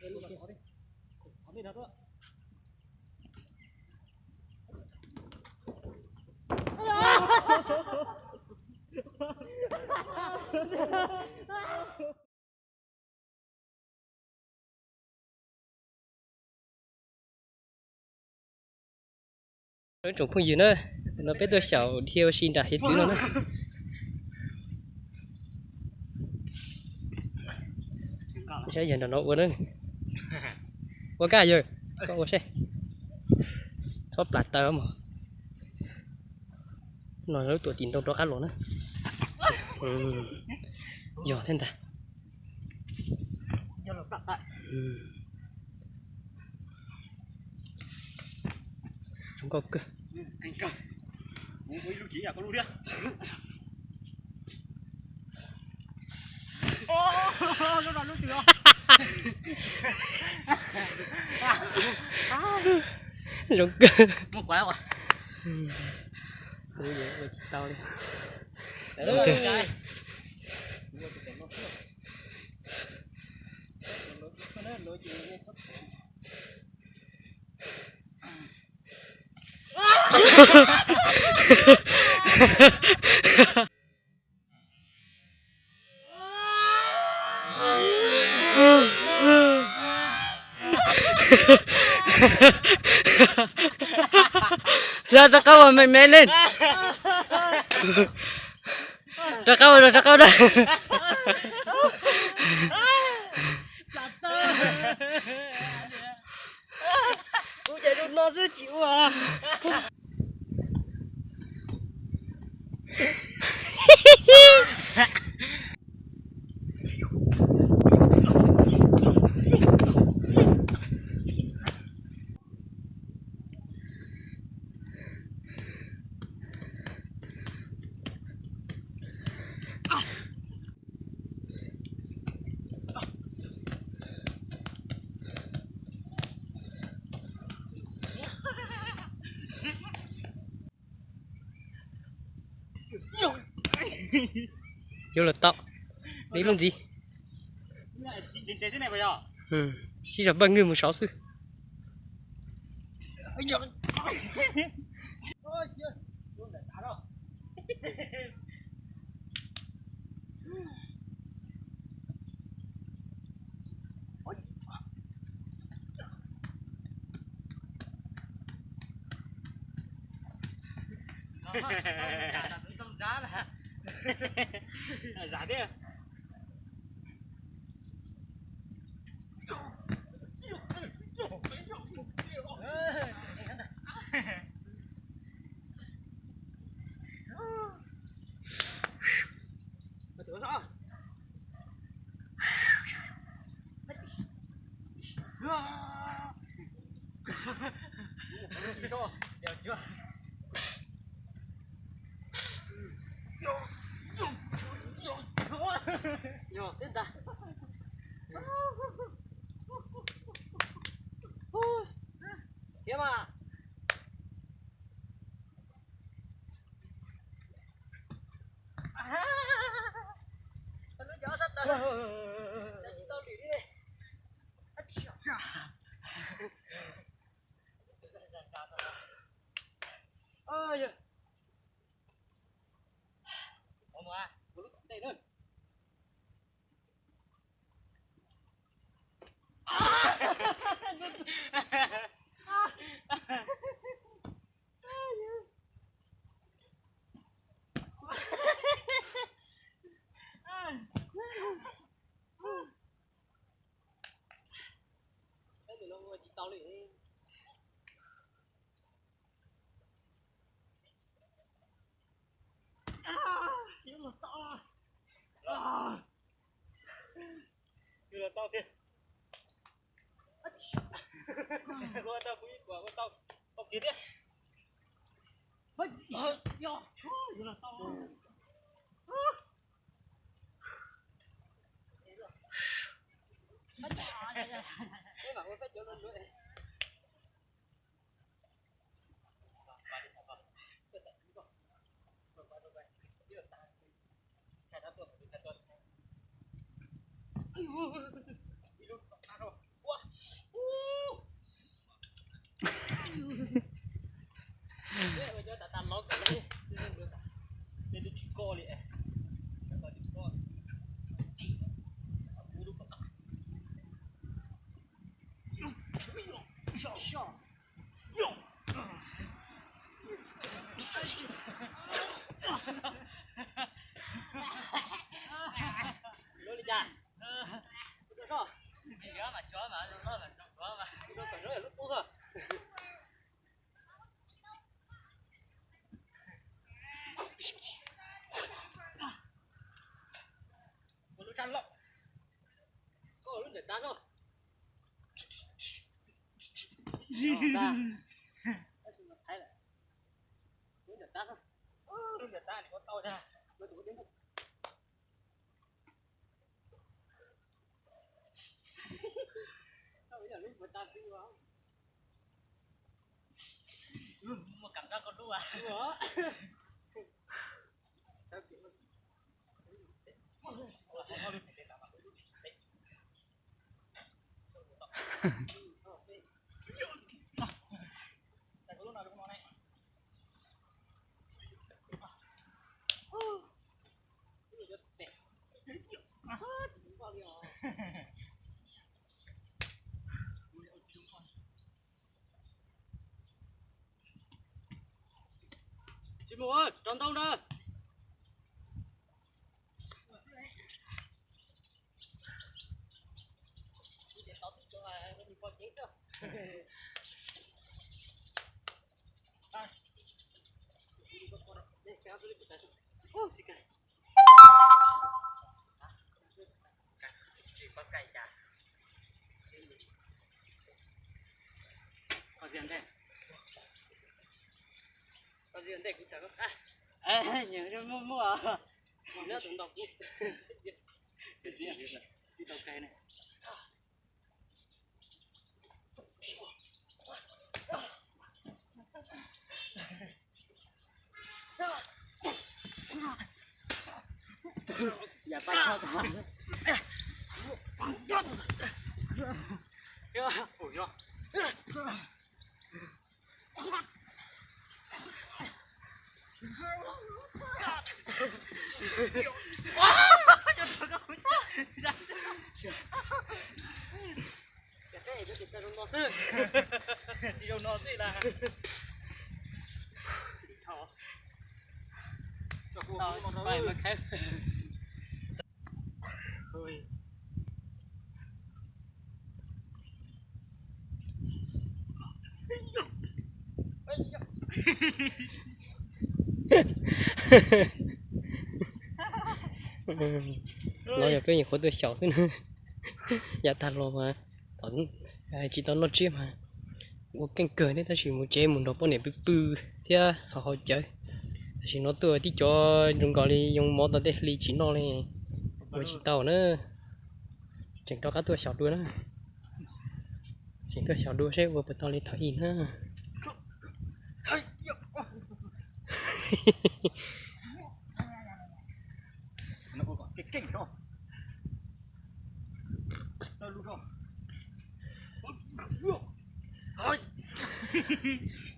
Tsoom phooj ywg na, no peb tuaj xyaum dhia ua si nram hiav txwv no na. Saib yawg nram no ua na. Ua kaj yawg, koj ua seb. Txhob plam taw mog. No lub tuam tim ntoo rov qab los na. Yog thiab ntag. Zoo nkauj kawg. Zoo kawg. Ua tsis tau li. Ra rov qab ua me me li. Rov qab ua, rov qab ua. Kuv ces zoo no xwb tsis ua. Yuav luag tau li lub ntxiv. Sib zog npaj ngwj mus saud xwb. Ua tau tiag. Ua tau kuv ib kuam ua tau, tau kiag thiab. Tsis mus, rau ntau na. Muaj muaj. Tsis zoo no xwb las. No yog peb nyuam qhuav tuaj xyaum xwb na. Yav tag los mas tsis tau noj tsiab mas ua keej kawg thiab, tab sis mus tsev mus nrog poj niam pw pw thiab haus haus cawv. Tam sim no tuaj tib co zoo nkaus li yoo mov tau tej hli tsis noj li, ua tsis tau na. Tseem rov qab tuaj xyaum dua na. Tseem tuaj xyaum dua seb ua puas tau li thaum ub na.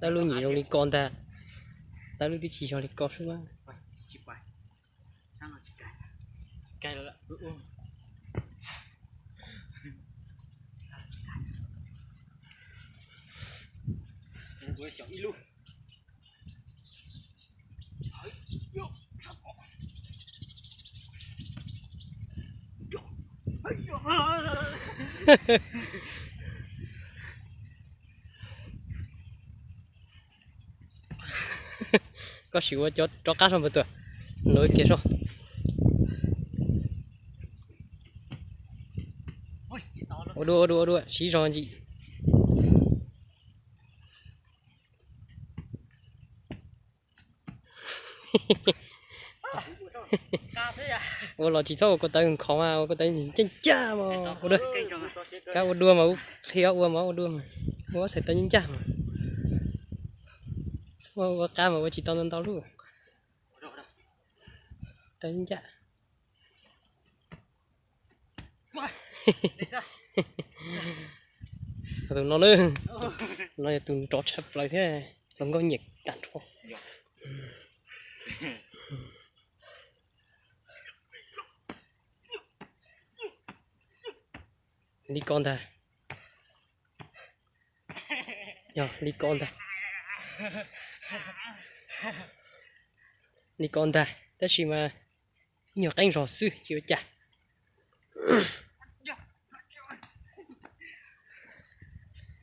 Tau lub nyem zoo li ko ntag. Tau lub twb tsis zoo li ko xwb na. Koj sim ua cov rov qab soj npawg tuaj, lov kiag soj. Ua dua ua dua ua dua, siv zog ntsis. Ua los tsis txhob ua ko taw nkhaus mas, ua ko taw ncaj ncaj mas. Ua dua, kab ua dua mas, qhia ua mas ua dua mas, ua txhais taw ncaj ncaj mas. Txhob ua qab mas ua tsis tau ntau ntau lub. Taw ncaj. Tus no na, no yog tus nrov tshaj plaws thiab, hluas nkauj nyiam tag nrho. Li ko ntag. Yog li ko ntag. Li ko ntag, tab sis mas ib nyuag qeeb zog xwb tsis ua cas.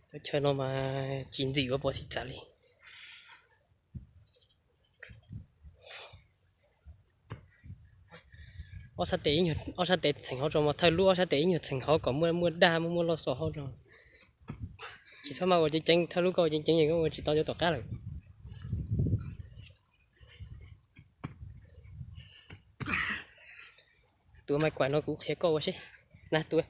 Cov chaw no mas tsis ntxim ua pov xim txav li. Ob sab tes, ob sab tes txheem hauv tso mas thawj lub ob sab tes ib nyuag txheem hauv kom muaj muaj dag muaj muaj loj xo hauv tso. Tsis txhob mas ua ceev ceev, thawj lub koj ua ceev ceev ces koj ua tsis tau cov tom qab lawm. Tus mai kuam no kuv qhia koj ua seb. Na tus.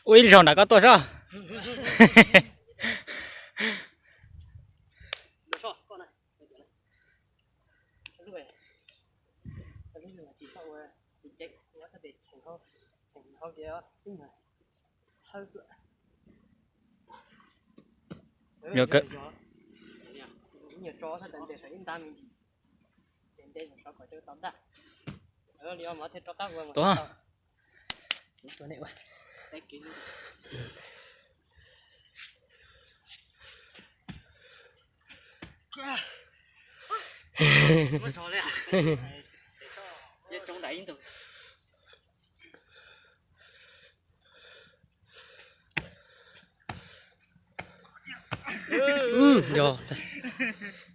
Ua ib zaug nram koj tuaj sob. Yog kawg. Tuaj. Yog,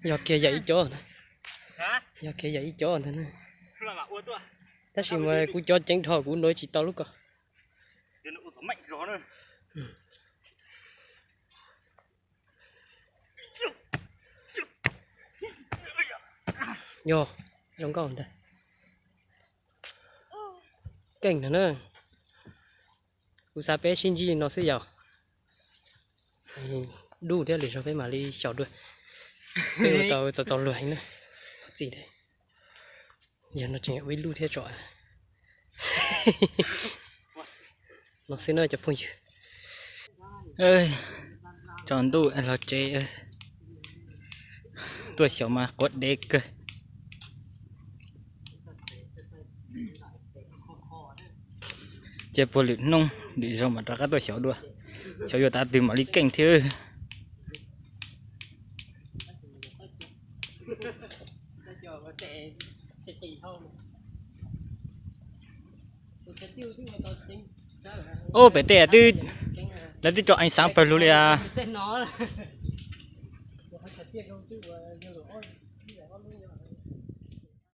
yog kiag yam ib co, yog kiag yam ib co ntag na. Tab sis mas kuv cov ceev dhau kuv nrov tsis tau lub ko. Yog, zoo nkauj ntag. Keej ntag na. Kuv xav peb sib ntsib li no xwb yom. Dub thiab lwm zaug peb mam li xyaum dua. Peb ua tau txaus txaus luag heev na. Thov txim. Yog no tseem ua ib lub thiab tso. No xwb na cov phooj ywg. Tsaus ntuj los tsev, tuaj xyaum mas quav dev kawg. Cia puag lwm hnub lwm zaug mam rov qab tuaj xyaum dua. Xyaum yuav tav twg mam li keej thiab. Ub, pem tej twb, lawv twb tso eev xaav pawg lug li as.